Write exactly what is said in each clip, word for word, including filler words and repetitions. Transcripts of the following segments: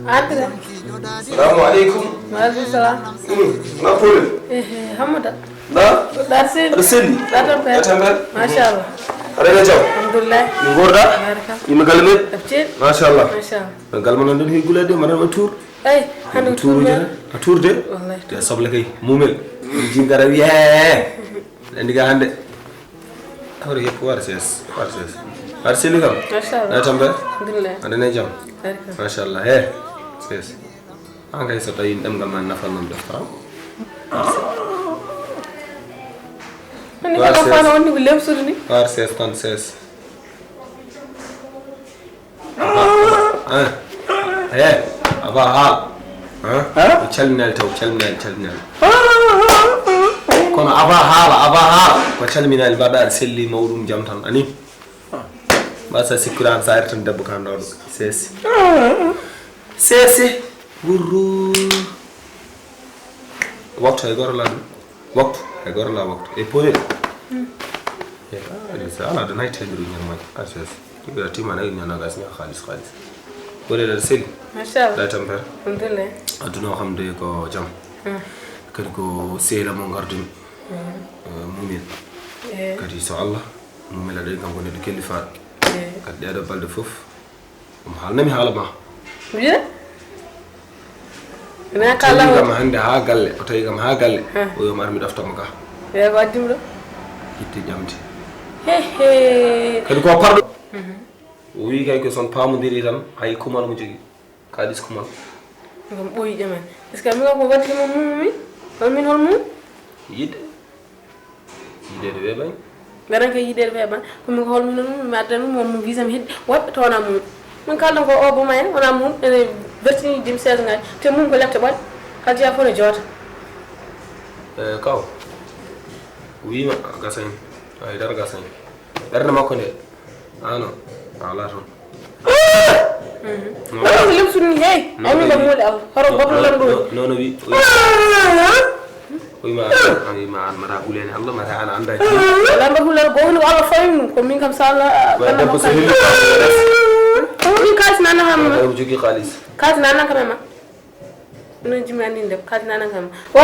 Adre. Salamu aleykum. Waaleykum salam. Hmm, na pole? Eh, eh, Hamada. Na? Ɗa selli? Aɗa selli? Ɗa tampere? Ɗa tampere? Machallah. Aɗa ne jam? Alhamdulillah. Ni gorɗa? Barka. Yimɓe galle men? Ɗa ceeɗi? Machallah. Machallah. Galle mon nan ɗon heewi gulaade, mbaɗa tour? Ey, hannde ko tour men. A tour de? Wallahi. Te soble kay, mumel. Jingara wi, eh, eh. Andi ga hannde. Hawre yeppo war ses, war ses. Aɗa selli kam? Machallah. Na tampere? Alhamdulillah. Aɗa ne jam? Barka. Machallah. Eh, ses. An kay so tawi ɗemngal ma nafan non defta. Ani ko nafano wonni ko lemsude ni. War ses tan ses. Aba, aba, eh, eh, aba haal. Eh? O calminali taw, calminali, calminali. Kono aba haala, aba haala. Ko calminali mbaɗa aɗa selli mawɗum jam tan ani. Ba sa sikkira an sa ari tan debbo kan ɗo. Sesi. Sesi. Wurru. Waktu hay goro la ɗum. Waktu hay goro la waktu. E pone. E, ah, ɗum sa ala ɗum hay teɗɗuru ñamma. Ah, sesi. Kiɓira tima na ñana gas ña xaalis xaalis. Pone da seli. Machallah. Da tampere. Alhamdulillah. Aduna o xam de ko jam. Hmm. Kadi ko sehla mo ngardumi. Hmm. Eh, mumin. Eh. Kadi so Allah, mumin aɗa kam ko neɗɗo kellifaɗo. Eh. Kadi ɗeɗo balɗe fof. Ɗum haalnami haala ma. Wiya? Ina kala kam hannde haa galle, o tawi kam haa galle. Ha. O yo mi ar mi ɗofta mo ga. Wiya ko addi mo ɗo? Yitte ƴamde. He, he. Kadi ko parɗo. Mhm. O wi kay ko son paamodiri tan, hay kumal mo jogi. Kaalis kumal. Ngam ɓooyi ƴamen. Est-ce que mi ko waddi mo mum mi? Hol min hol mum? Yiɗde. Yiɗeede weeɓani. Ngaran kay yiɗeede weeɓani. Ko min ko hol min ɗum, mi addan ɗum, won mo visa mi heddi. Woɓɓe toona mum. Min kalɗon ko o boma en, wona mum, ene bertini dim seize ngaji. Te mum ko lette ɓoy. Kadi ya fof ne joota. Eh, kaw. Wiima gasañ. Ay, dara gasañ. Ɓernde makko nde. Ano, a ala toon. Mhm. Oɗon ko lemsude ni, hey. Ay, min kam mooli Allah. Hoto goto lamɗo. No, no, no, wi, wi. O wi ma, an, an wi ma an mata hulani Allah, mata an anda ji. Wala mba hulal gowni ko Allah fawi mum, ko min kam sa Allah. Wa debbo so heli. Min kaalis nana kam. Wa debbo jogi kaalis. Kaalis nana kam e ma. Onon jimmi anndi nde kadi nanan kam. Wa,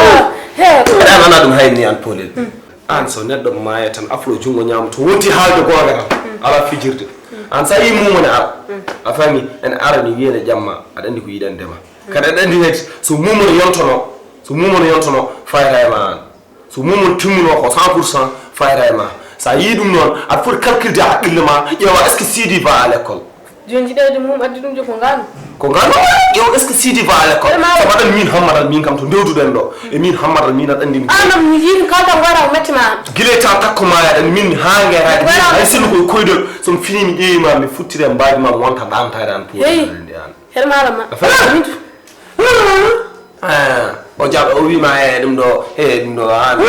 he. Aɗa nana ɗum hay ni an Polel. Hmm. An so neɗɗo maaya tan aflo junngo ñaamo to wonti haalde goonga tan. Hmm. Ala fijirde. Hmm. An sa yi mumone ara. Hmm. A fami en arani wiyene jamma aɗa anndi ko yiɗande ma. Hmm. Kadi aɗa anndi kadi so mumone yontono, so mumone yontono fayata e ma an. So mum on timmuno ko cent pour cent fayata e ma. Sa yii ɗum noon, aɗa foti calculde hakkille ma, ƴeewa est-ce que Sidi va à l'école? Jooni jiɗeede mum addi ɗum de ko ngaano. Ko ngaano? Ƴeew est-ce que Sidi va à l'école? Sabu aɗa min Hammadal min kam to ndewduɗen ɗo. E min Hammadal min aɗa anndi mi. An am mi yii ɗum kala tan wara o metti ma. Gila ta takko ma aɗa min haa ngeeraade. Hay sinno koye koydol. So mi fini mi ƴeewi ma mi futtire mbaadi ma mi wonta ɗaantaade an pour. Hey. Aɗa anndi an. Hermaɗo ma. A faami? Min tu. Ah, o jaɓa, o wiima, "Eh, ɗum ɗo, eh, ɗum ɗo, ah, ɗum."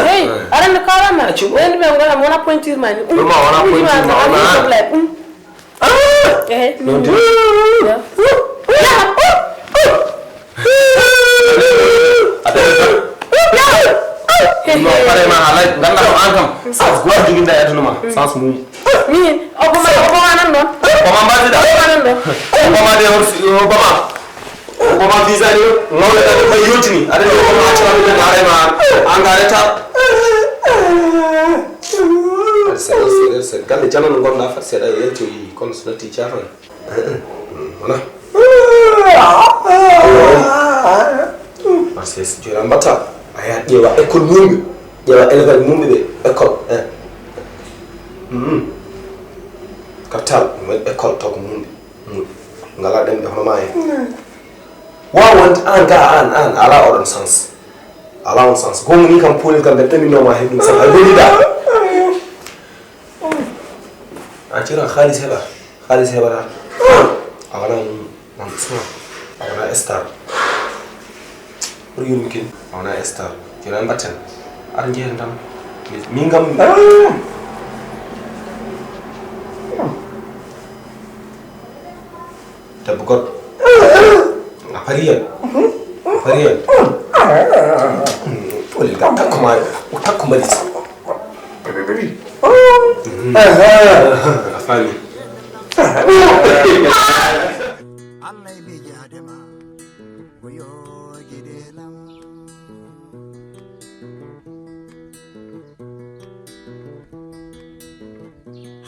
Hey, aɗa anndi ko kalanmi ma? Accu. Wonde ɓe ngona wona pointure ma ni. Ɗum ma wona pointure ma, wona. Ɗum. Ah! Eh, non de. Aɗa anndi. Non, pare ma, alay, ganda ko an kam. Sans goto joginda e aduna ma. Sans mum. Min, Obama, Obama nan ɗon. Obama mbaɗi ɗa. Obama nan ɗon. Obama de, Obama. Obama visa ni, mawɗo ɗa ko yotini. Aɗa ni Obama acca ɗum, aɗa ma. An ga reta. Seeɗa, seeɗa, seeɗa. Galle jamanu ngonɗa fat seeɗa yewtoyi, kono so natti cafan. Wona. Parce que jooni a mbatta, a yaha ƴeewa école mumɓe, ƴeewa élève mumɓe ɓe école. Eh. Mhm. Kartal, ɗum waɗi école taw ko mumɓe. Mumɓe. Ngala ɗemɗe hono ma en. Wawa wonde an ga an, an, ala oɗon sens. Ala on sens. Gonga ni kam Polel kam ɓe ɗaminoma hen ɗum sabu a boniɗa. A cira xaalis heɓa. Xaalis heɓata. A wona mum. Mum Usman. A wona star. Pour yurmi kin. A wona star. Jona mbatten. Ar jeeɗen tan. Min kam. Debbo goɗɗo. A pari hen. A pari hen. Poli kam takko ma, o takko mbaɗi. A faami.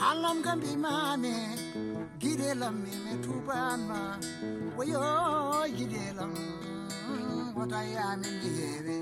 Allam kam mbimami, giɗelam mi mi tubanma. Woyo giɗelam, wota yamin mi heewe.